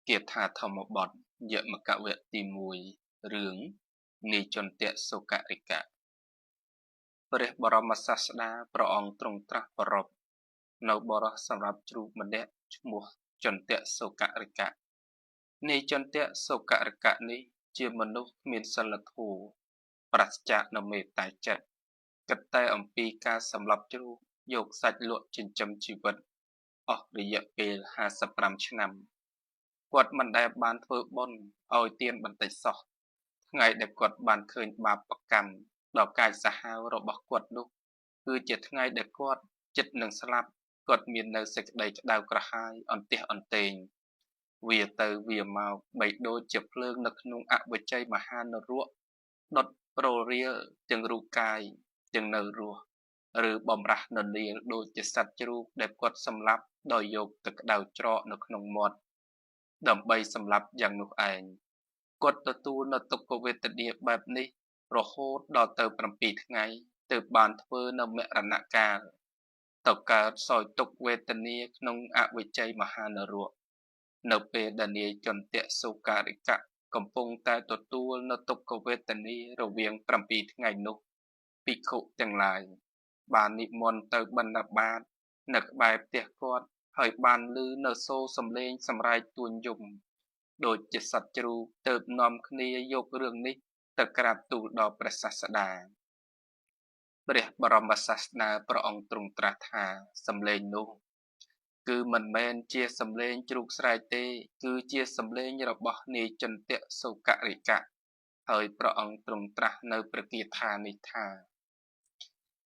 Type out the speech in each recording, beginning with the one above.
គាថាធម្មបទយមកវគ្គទី1រឿងនាយចន្ទៈសុករិកៈព្រះបរមសាស្តាព្រះអង្គទ្រង់ត្រាស់ប្រពនៅបរោះសម្រាប់ជ្រូកម្នាក់ឈ្មោះចន្ទៈសុករិកៈនាយចន្ទៈសុករិកៈនេះជាមនុស្សគ្មានសិលធម៌ប្រាសចាកនៅមេត្តាចិត្តគិតតែអំពីការសម្លាប់ជ្រូកយកសាច់លក់ចិញ្ចឹមជីវិតអស់រយៈពេល55ឆ្នាំគាត់មិនដែលបានធ្វើបុណ្យឲ្យទានបន្តិចសោះថ្ងៃដែលគាត់បានឃើញបាបកម្មដ៏កាចសាហាវរបស់គាត់នោះគឺជាថ្ងៃដែលគាត់ចិត្តនឹងស្លាប់គាត់មាននៅសេចក្តីក្តៅក្រហាយអន្ទះអន្ទែងវាទៅវាមកបីដូចជាភ្លើងនៅក្នុងអវិជ័យមហានរកដុតប្ររៀលទាំងរូបកាយទាំងនៅរស់ឬបំរាស់ននាលដូចជាសត្វជ្រូកដែលគាត់សម្លាប់ដោយយកទឹកក្តៅច្រកនៅក្នុងមាត់ដើម្បីសម្លាប់យ៉ាងនោះឯងគាត់ទទួលនៅទុក្ខវេទនាបែបនេះរហូតដល់ទៅ7ថ្ងៃទើបបានធ្វើនៅមរណកាលទៅកើតសោយទុក្ខវេទនាក្នុងអវិជ័យមហានរកនៅពេលដែលនាយចន្ទៈសុការិកៈកំពុងតែទទួលនៅទុក្ខវេទនារវាង7ថ្ងៃនោះភិក្ខុទាំងឡាយបាននិមន្តទៅបណ្ឌបាតនៅក្បែរផ្ទះគាត់ហើយបានឮនៅសូរសំឡេងសម្រែកទួញយំដូចជាសត្វជ្រូកទៅនាំគ្នាយករឿងនេះទៅក្រាបទូលដល់ព្រះសាស្តាព្រះបរមសាស្តាព្រះអង្គទ្រង់ត្រាស់ថាសំឡេងនោះគឺមិនមែនជាសំឡេងជ្រូកស្រែកទេគឺជាសំឡេងរបស់នាយចន្ទៈសុករិកៈហើយព្រះអង្គទ្រង់ត្រាស់នៅព្រះគាថានេះថា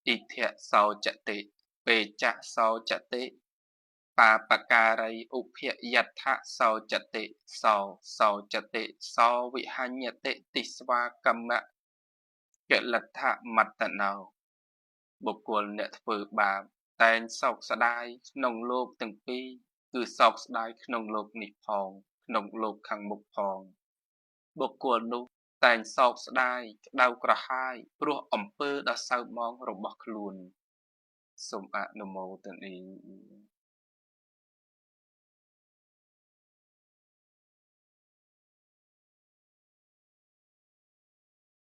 អ៊ិធៈសោចតិបេចៈសោចតិបាបការីឧភយដ្ឋសោចតិសោសោចតិសោវិហញ្ញតិទិស្វាកម្មកលដ្ឋមត្តណោបុគ្គលអ្នកធ្វើបាបតែងសោកស្ដាយក្នុងលោកទាំងពីរគឺសោកស្ដាយក្នុងលោកនេះផងក្នុងលោកខាងមុខផងបុគ្គលនោះតែងសោកស្ដាយក្តៅក្រហាយព្រោះអំពើដ៏សៅហ្មងរបស់ខ្លួនសូមអនុមោទនា។